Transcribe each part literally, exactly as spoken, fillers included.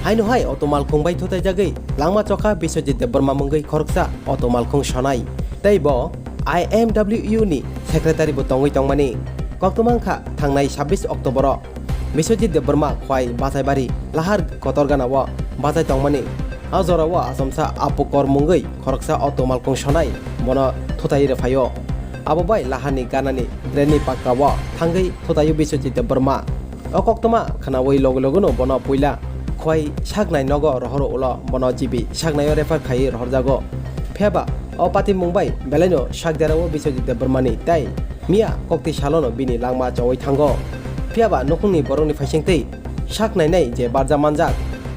Aino hai auto malkhung bai thutaijagwi langma chokha Biswajit Debbarma mungwi khoroksa auto malkhung sonai. Tei bo I M W U ni secretary bo tongwi tongmani. Koktwma wngkha thangnai sabbish October o Biswajit Debbarma Khwai Bachaibari Lahar Kotorgana o bachai tongmani. A jora o achomsa Apu Kor mungwi khoroksa auto malkhung sonai bono thutai rwphaio. Abo bai Lahar ni ganani drain ni pakka o thangwi thutaio Biswajit Debbarma. O koktwma khwnawi logi logino bono puila Khwai saknai nogo rohoro ulo bono G B saknaio refer khaiwi rohorjago. Phiya ba o patimung bai belaino sak derao Biswajit Debbarmani tei miya kokti salono bini langma chowi thango. Phiya ba nukhungni borokni phaisingtwi sak nainai je barja manjak,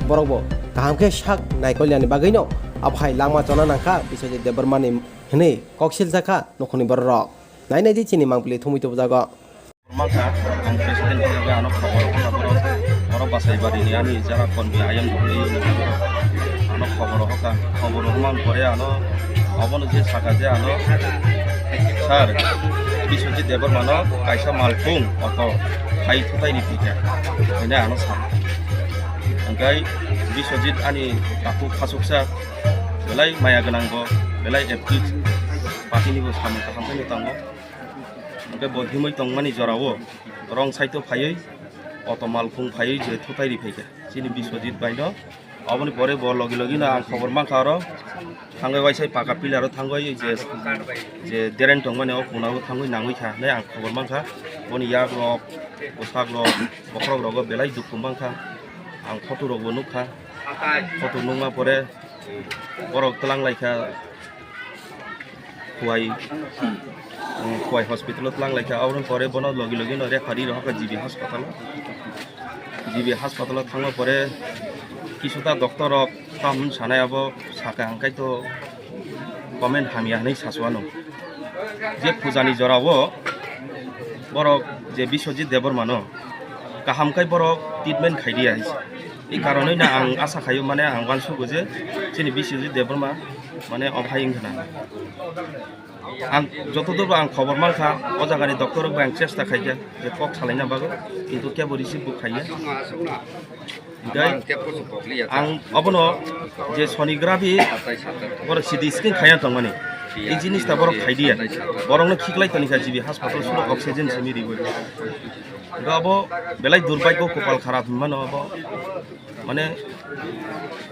borokbo kaham khe sak naikolnani bagwino abo hai langma chona nangkha Biswajit Debbarmani hwnwi kok siljakha nukhungni bororok. Nainai di chini mangpili thumwi tubujago. Mankha, ang president hwnwi ano khobor rwkha borok, borok Bachaibari ni ani jara konmi ayang dongwi ano khobor rwkha, khobor rwkha man pore ano obono je saka je ano sir Biswajit Debbarma no kaisa malkhung auto hai thutai ni phikha hwnwi ano sa. Hwnkhe Biswajit ani takhuk khasuksa belai maya gwnang bo, belai active party ni bo samung kaham khe tango. Hwnkhe bo himwi tongmani jorao rong saito phaiwi auto malkhung phaiwi je thutai ri phaikha chini Biswajit bai no. Aboni pore bo logi logi no ang khobor mankha oro thangwi waisa paka pillar o thangwi je, je drain tongmani o kuna o thangwi nangwi kha hinwi ang khobor mankha. Boni yak rok, bwsak rok, bokhorok rogo belai dukhu mankha. Ang photo rok bo nukha, photo nukma pore borok twlang laikha. Khwai, um, Khwai hospital o twlang laikha, aboni pore bono logi logi no refer ri rohorkha G B hospital o. G B hospital o thangma pore kisuta doctor rok tamo sanai abo saka hwnkhe to comment hamya hinwi sasu ano. Je pujani jora o borok je Biswajit Debbarma no kaham khai borok treatment khai diya hinwi. I karonwi no ang asa khaio, mane ang uansugo je chini Biswajit Debbarma mane ophai wngkha na. Ang joto dor ang khobor mankha, o jagani doctor rok bai ang chesta khaikha je kok salaina bagwi, kintu kebo receive bo khaiya. Tei ang obono je sonography borok C T scan khaiya tongmani, i jinis ta borok khaidiya, borokno khiklai tonikha G B hospital suno oxygen simi riwi. Hwnkhe abo belai durbhagyo, kopal kharap hinmano abo, mane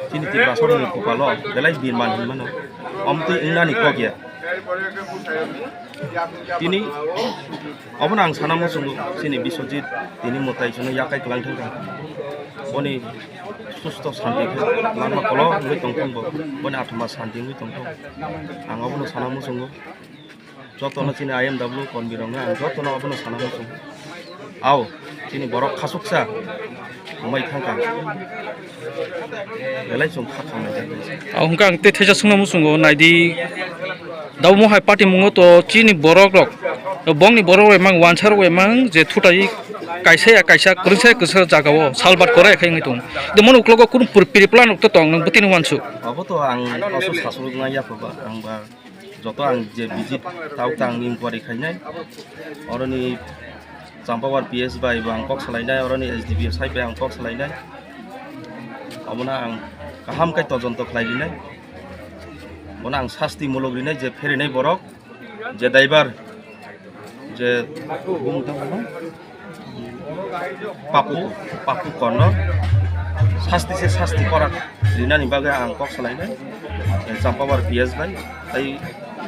chini Tiprasarokni kopalo belai birman hinmano, omtwi wngnani kok ya. Tini obono ang sana muchungo, chini Biswajit tini mwtai chwngno yakai kwlang thangkha, boni susto santi khe langma kolok wngwi tongthung bo, boni athama santi wngwi tongthung, ang obono sana muchungo. Jotono chini I M W konbirokno ang jotono abono sana muchungo. Ao, chini borok khasuksa wngmai thangkha. Belai chwng kha khamnai jak. Ao hwnkhe ang tei theisa swngna muchungo, naidi, dabo mohai party mungo to chini borok rok, bongni borok rok emang wansa rok emang je thutai kaisa ya kaisa kwrwngsa ya kwrwngsa jagao salbat kore khai wngwi tongo. Demon uklogo kun pur-, pre-plan rok to tong, nwng bwtwini wansuk. Abo to ang oso saswk wngya pha ba, ang ba. Joto ang je visit tao ta ang inquiry khainai, oroni Champawar P S bai bo ang kok salainai, oroni S D P O side bai ang kok salainai. Omono ang kaham khe tojonto khlai rinai, bono ang sasti muluk rinai je pherinai borok, je driver, je bumung tang bono. Papu, Papu Kono sasti se sasti korak rinani bagwi ang kok salainai, eh, Champawar P S bai tei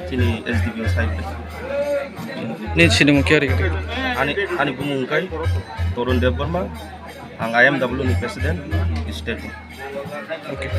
chini S D P O side bai. Ni sinimung khe ri? Ani, ani bumung kai Torun Debbarma, ang I M W ni president, state ni. Okay.